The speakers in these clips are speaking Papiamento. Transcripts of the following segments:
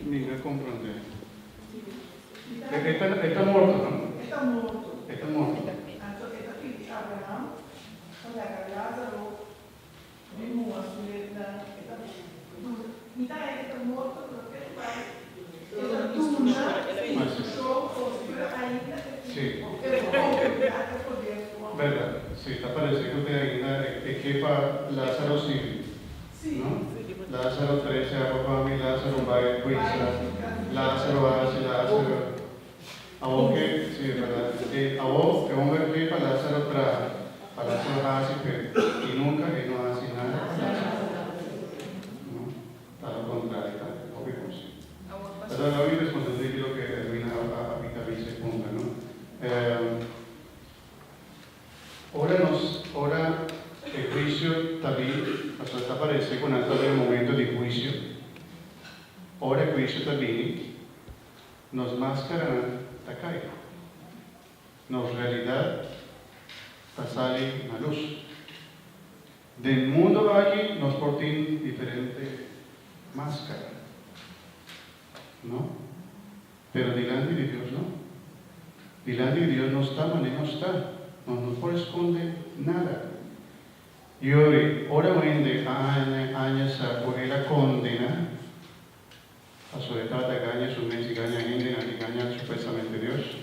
Mi a komprondé. E ta, e ta morto, no? E ta morto. E ta morto. Anto e ta pidi Abraham pa laga Lázaro bin muha su lednan. E ta duna, mi ta haña e ta morto, pero ke bai e ta duna instrukshon komo si fuera ainda e tin e outoridat, e poder su hòmber. Bèrdat, si, ta parese ku te ainda e ke pa Lázaro sirbi. No? Lázaro trece agua pa mi, Lázaro bai buisa, Lázaro haci, Lázaro. Awor ke, si, e berdad. E, awor e homber ke pa Lázaro traha, pa Lázaro haci p'e, y nunca e no haci nada pa Lázaro. No? Ta lo contrario tambe, hopi bon si. Pero lo mi responde di loke Edwina a a bisa e punta, no? Ora nos, ora e huisio ta bin, pasobra ta parece cu nan ta den momento di huisio, ora e huisio ta bini, nos mascaranan ta cay, nos realidad ta sali na luz. Den mundo aki nos por tin diferente mascara, no? Pero dilanti di Dios no. Dilanti di Dios nos ta manera nos ta. Nos no por esconde nada. Y ori, ora un hende a haña aña sa cu el a condena, pasobra e tabata gaña su mes y gaña hendenan y gaña supuestamente Dios,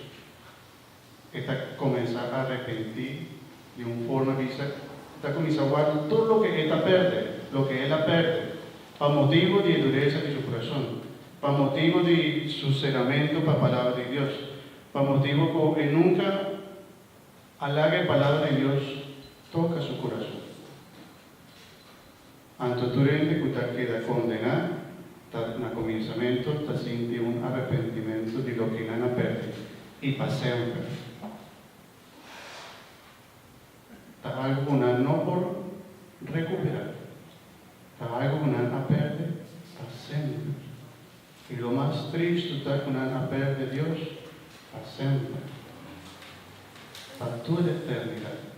e ta cuminsa arepenti di un forma bisa, e ta cuminsa wak tur loke e ta perde, loke el a perde, pa motibo di e dureza di su curason, pa motibo di su ceramento pa palabra di Dios, pa motibo cu e nunca a laga e palabra di Dios toca su curason. Anto tur hende cu ta keda condena ta na cuminsamento ta sinti un arrepentimento di loke nan a perde y pa semper. Ta algo cu nan no por recupera. Ta algo cu nan a perde pa semper. Y lo mas tristo ta cu nan a perde Dios pa semper. Pa tur eternidad.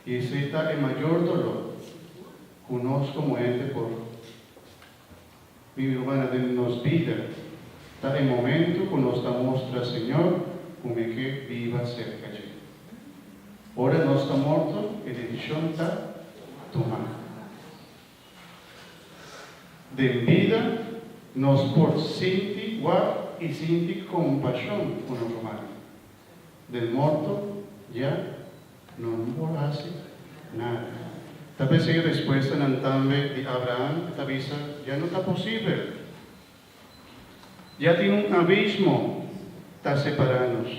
I esei ta e mayor dolor ku nos komo hende por bibi humana den nos bida, ta e momento ku nos ta mustra Señor ku mi ke biba serka dje. Ora nos ta morto, e desishon ta tumá. Den bida nos por sinti wak i sinti kompashon ku nos rumannan. Den morto ya no no por hasi nada. Ta p'esei respuestanan tambe di Abraham ta bisa ya no ta posibel. Ya tin un abismo ta separá nos.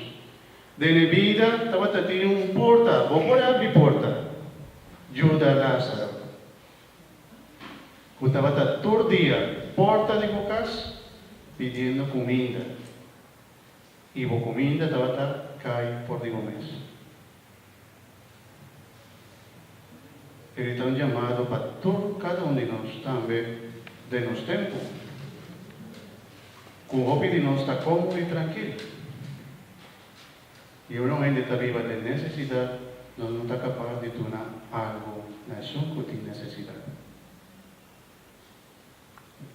Den e bida tabata tin un porta, bo por abri porta, yuda Lázaro, ku tabata tur dia porta di bo kas pidiendo kuminda. I bo kuminda tabata kai for di bo mes. Eri ta un yamado pa tur kada un di nos, tambe den nos tempu, ku hopi di nos ta komo i trankil. I ora un hende ta biba den nesesidat, nos no ta kapas di duna algu na esun ku tin nesesidat.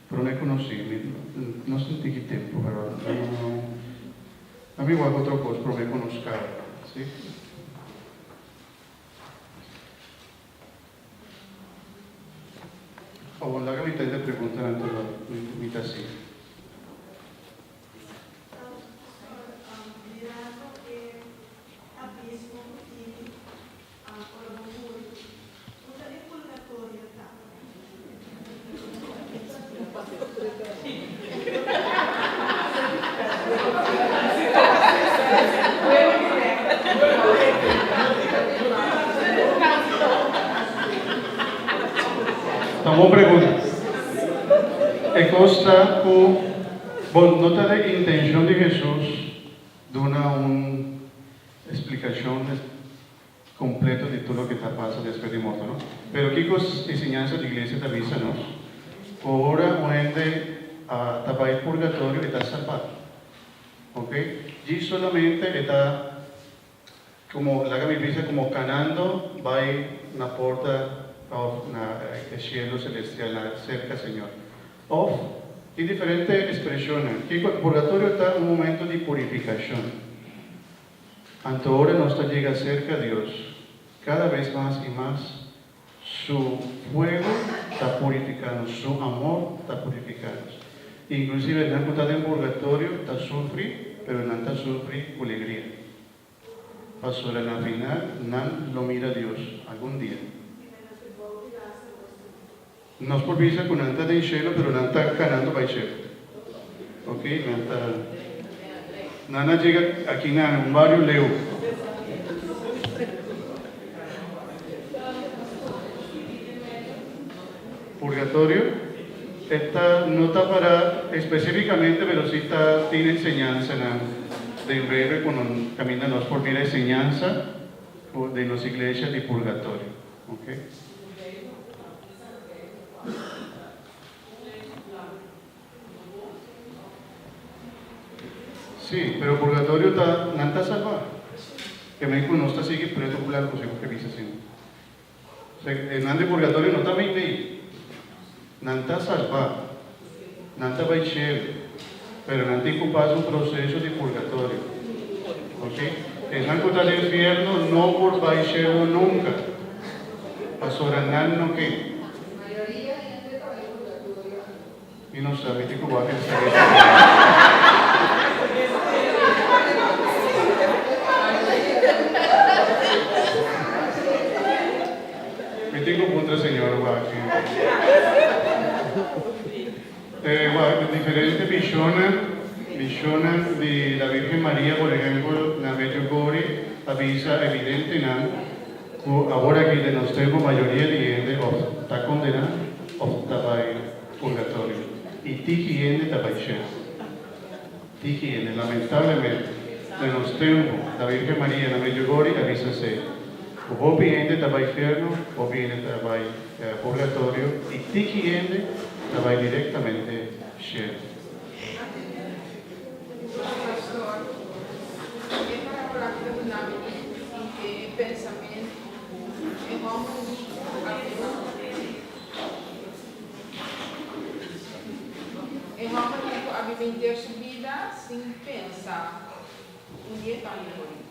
Prome ku nos sigui, mi no sinti ki tempu, pero ami wak otro kos prome ku nos kaba, si? Awor laga mi tende preguntanan tur mi ta sigui. Mirando e abismo ku tin ora bo muri, unda e purgatorio ta? Ta un bon pregunta. E kos ta ku bo no ta den intenshon di Hesus duna un splikashon kompleto di tur loke ta pasa despues di morto, no? Pero kiko e siñansa di iglesia ta bisa nos? Ku ora un hende a ta bai purgatorio e ta salbá. Ok? Djis solamente e ta komo, laga mi bisa, komo kanando bai na porta òf na e cielo celestial, na serka Señor. Òf, tin diferente ekspreshonnan. Kiko purgatorio ta? Un momento di purifikashon. Anto ora nos ta yega serka Dios, kada bes mas i mas, Su fuego ta purifiká nos, Su amor ta purifiká nos. Inklusive nan ku ta den purgatorio ta sufri, pero nan ta sufri ku legria. Pasobra na final nan lo mira Dios algun dia. Nos por bisa ku nan ta den shelu pero nan ta kanando bai shelu. Ok, nan ta nan a yega aki na un bario leu. Purgatorio e ta no ta para específicamente pero si ta tin enseñansanan den Beibel ku nan kaminda nos por mira enseñansa den nos iglesia di purgatorio. Ok. Sí, pero purgatorio ta nan ta salba. Ke men ku nos ta sigui preto ku blanco si bo ke bisa asina. E nan di purgatorio no ta meimei. Nan ta salba. Nan ta bai shelu. Pero nan tin ku pasa un proseso di purgatorio. Ok? Esnan ku ta den fierno no por bai shelu nunka. Pasobra nan no ke. Mi no sa, mi tin ku wak e sabi. Mi tin ku puntra señor wak. Wak diferente misionnan, misionnan di la Virgen Maria por ehempel na Medjugorje ta bisa evidentenan ku awor aki den nos tempo mayoria di hende of ta kondena of ta bai purgatorio y tiki hende ta bai shel. Tiki hende, lamentablemente, den nos tempo, la Virgen Maria na Medjugorje a bisa esey, cu hopi hende ta bai fierno, hopi hende ta bai purgatorio y tiki hende ta bai directamente shel. Pastor, e parabola aki ta duna mi e pensamentu cu e homber rico a bin. E hòmber riku a biba henter su bida sin pensa un dia ta muri.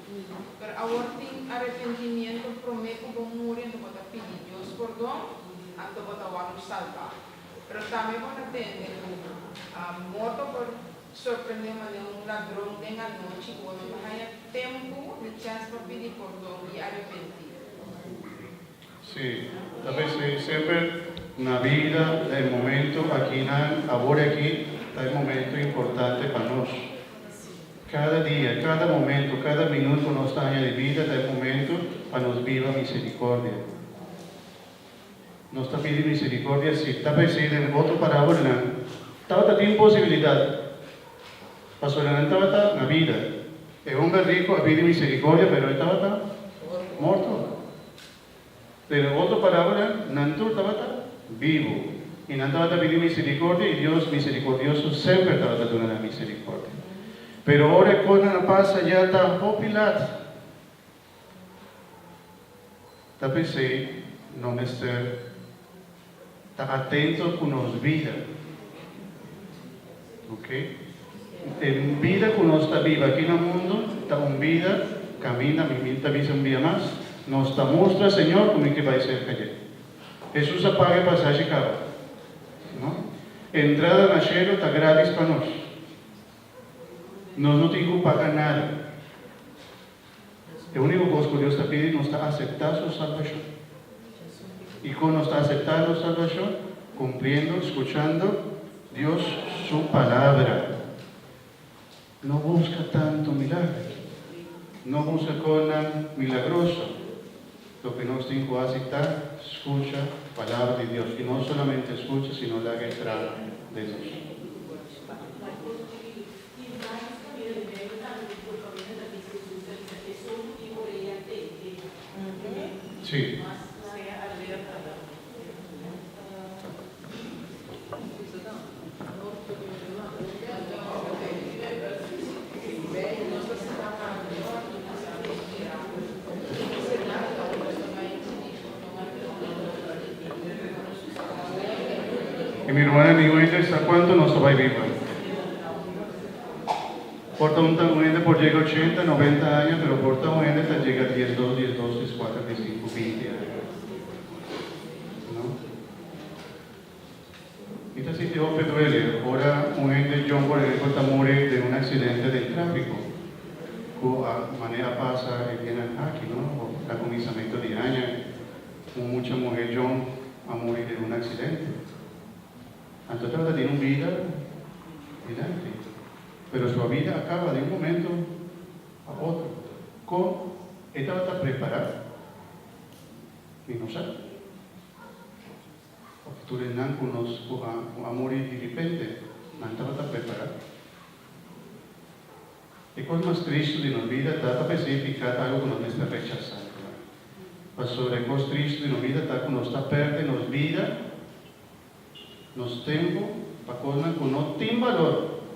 Pero awor tin arepentimiento promé ku bo muri anto bo ta pidi Dios pordon, anto bo ta wòrdu salbá. Pero tambe bo ta tende ku morto por sorprendé manera un ladron den anochi ku bo no ta haña tempu ni chèns pa pidi pordon i arepentí. Sí, ta p'esei semper na bida ta e momento akinan, awor aki ta e momento importante pa nos. Kada dia, kada momento, kada minuut ku nos ta haña di bida ta e momento pa nos biba misericordia. Nos ta pidi misericordia sí. Ta p'esei den otro parabolanan tabata tin posibilidad pasobra nan tabata na bida. E homber rico a pidi misericordia pero e tabata morto. Pero e otro parábola, nan tur tabata bibu, i nan tabata pidi misericordia, i Dios misericordioso semper tabata duna nan misericordia. Pero ora e cosnan a pasa ya ta hopi lat. Ta p'esei no mester ta atento cu nos bida. Ok? E bida cu nos ta biba aki na mundo ta un bida caminda, mi ta bisa un bia mas, nos ta mustra Señor cu mi ke bay cerca dje. Jesus a paga e pasashi caba. No? Entrada na cielo ta gratis pa nos. Nos no tin cu paga nada. E úniko kos ku Dios ta pidi nos ta aseptá Su salbashon. I kon nos ta aseptá nos salbashon? Kumpliendo, skuchando Dios Su Palabra. No buska tantu milager. No buska kosnan milagroso. Loke nos tin ku hasi ta skucha Palabra di Dios. I no solamente skucha, sino laga e traha den nos. Tin vários kamino di Beibel tambe ku por kaminda ta bisa Hesus ta bisa esun ku tin orea tende. Sí. Sea alerta dan. I mi rumannan, ningun hende sa kuantu nos ta bai biba. Por ta un un hende por yega ochenta, noventa aña, pero por ta un hende ta yega diesdos, diesdos, dieskuater, diesinku, binti aña. No? Mi ta sinti hopi duele ora un hende jong por ehempel ta muri den un accidente den trafico cu a manera a pasa e dianan aki no of na cuminsamento di aña un mucha muhe jong a muri den un accidente anto tabata tin un bida dilanti pero su bida a caba di un momento pa otro con e tabata prepara mi no sa. Of tur esnan ku nos ku a ku a muri di ripente, nan tabata prepará. E kos mas tristu di nos bida ta ta p'esei piká ta algu ku nos mester rechasá. Pasobra e kos tristu di nos bida ta ku nos ta pèrdè nos bida, nos tempu pa kosnan ku no tin balor.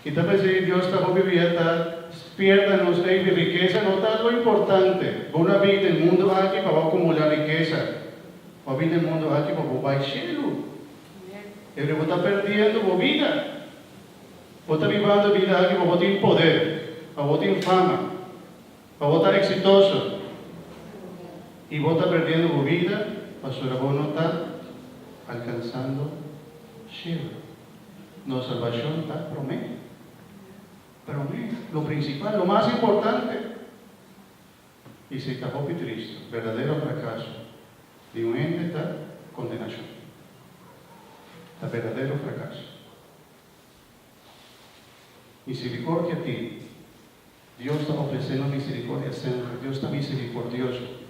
I ta p'esei Dios ta hopi bia ta spierta nos ei di rikesa no ta lo importante. Bo no a bin den mundu aki pa bo akumulá rikesa. Bo a bin den mundu aki pa bo bai shelu. Pero bo ta perdiendo bo bida. Bo ta bibando e bida aki pa bo tin poder, pa bo tin fama, pa bo ta eksitoso. I bo ta perdiendo bo bida pasobra bo no ta alkansando shelu. Nos salbashon ta promé. Promé, lo prinsipal, lo mas importante. I si ta hopi tristu, berdadero frakaso di un hende ta kondenashon. Ta berdadero frakaso. Miserikordia tin. Dios ta ofresé nos miserikordia semper. Dios ta miserikordioso.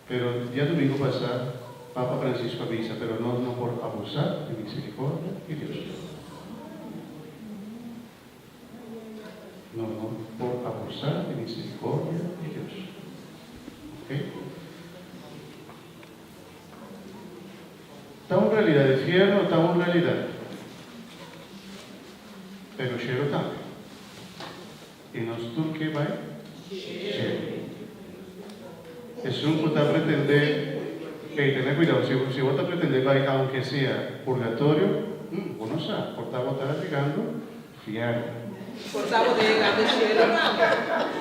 Pero diadomingo pasá Papa Francisco a bisa, pero nos no por abusá di miserikordia di Dios. Nos no por abusá di miserikordia di Dios. Ok? Ta un realidad, e fierno ta un realidad. Pero shelu tambe. I nos tur ke bai shelu. Esun ku ta pretendé, ey, tene kuidou, si si bo ta pretendé bai aunke sea purgatorio, hm, bo no sa, por ta bo ta yegando fierno. Por ta bo ta yegando shelu tambe.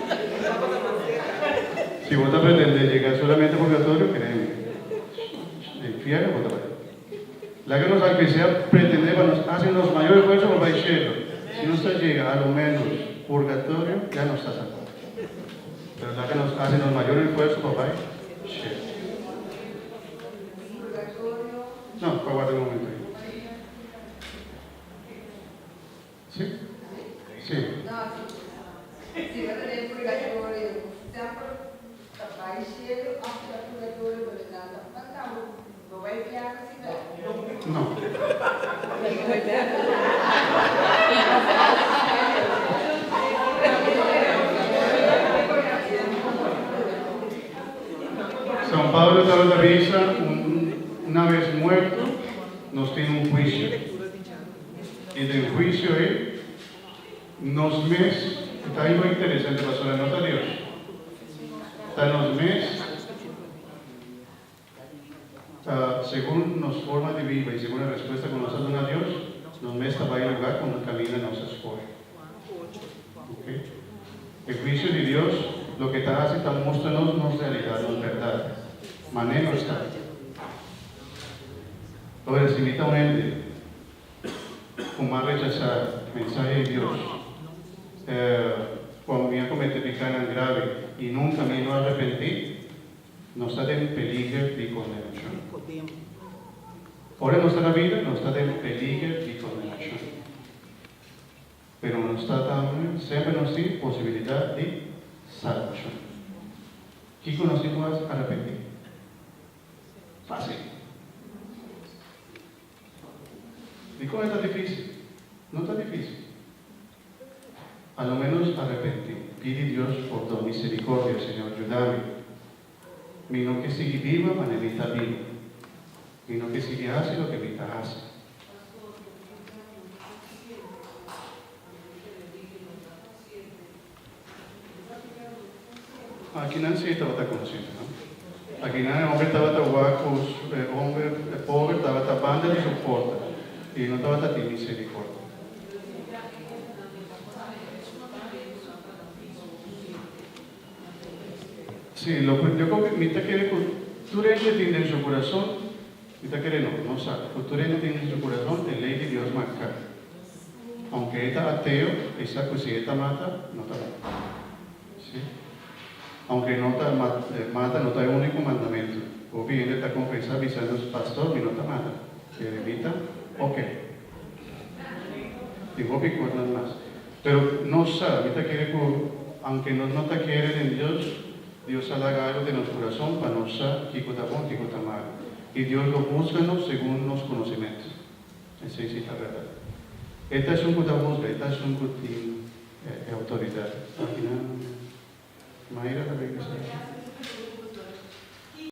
Por ta bo ta mas serka. Si bo ta pretendé yega solamente purgatorio, kreme, den fierno bo ta bai. Laga nos aunke sea pretende pa nos haci nos mayor esfuerzo pa bay cielo, si nos ta yega a lo menos purgatorio ya nos ta salba. Pero laga nos haci nos mayor esfuerzo pa bay cielo. No, pa warda un momento ahi. Si? Si. No, si bo ta den purgatorio, semper ta bai cielo of ta purgatorio bo ta nan ta cabo bo bai fièrnu si bè? No. San Pablo tabata bisa, Una bes muerto, nos tin un huicio. I den huisio ei, nos mes, e ta algo interesante pasobra no ta Dios, ta nos mes ta segun nos forma di biba i segun e respuesta ku nos a duna Dios, nos mes ta bai lugar ku nos kaminda nos a skohe. Ok? E huisio di Dios loke ta hasi ta mustra nos nos realidat, nos bèrdat, manera nos ta. Ora si mi ta un hende ku m'a rechasá mensahe di Dios, ku mi a kometé pikanan grave i nunka mi no a arepentí, nos ta den peliger di kondenashon. Ora nos ta na bida, nos ta den peliger di kondenashon. Pero nos ta tambe, semper nos tin posibilidat di salbashon. Kiko nos tin ku hasi? Arepentí. Fácil. Dikon e ta difísil? No ta difísil. A lo ménos arepentí. Pidi Dios pordon, miserikordia, Señor, yuda mi. Mi no ke sigui biba manera mi ta biba. Mi no ke sigui hasi loke mi ta hasi. Aki nan sí tabata konsiente, no? Aki nan e hòmber tabata wak ku e hòmber pober tabata banda di su porta i no tabata tin miserikòrdia. Sí, lo yo creo que mi ta kere ku tur hende tin den su kurason, mi ta kere no, no sa, ku tur hende tin den su kurason e lei di Dios marká. Aunke e ta ateo, e sa ku si e ta mata, no ta bon. Sí. Aunke no ta mata no ta e úniko mandamentu. Hopi hende ta konfesá bisando, Pastor, mi no ta mata. E mi ta? Oke. Tin hopi kosnan mas. Pero nos sa, mi ta kere ku aunke nos no ta kere den Dios, Dios a laga algu den nos kurason pa nos sa kiko ta bon, kiko ta malu. I Dios lo husga nos segun nos konosementu. Esei si ta bèrdat. E ta esun ku ta husga, e ta esun ku tin e outoridat. Akinan Mayra ta bay bisa.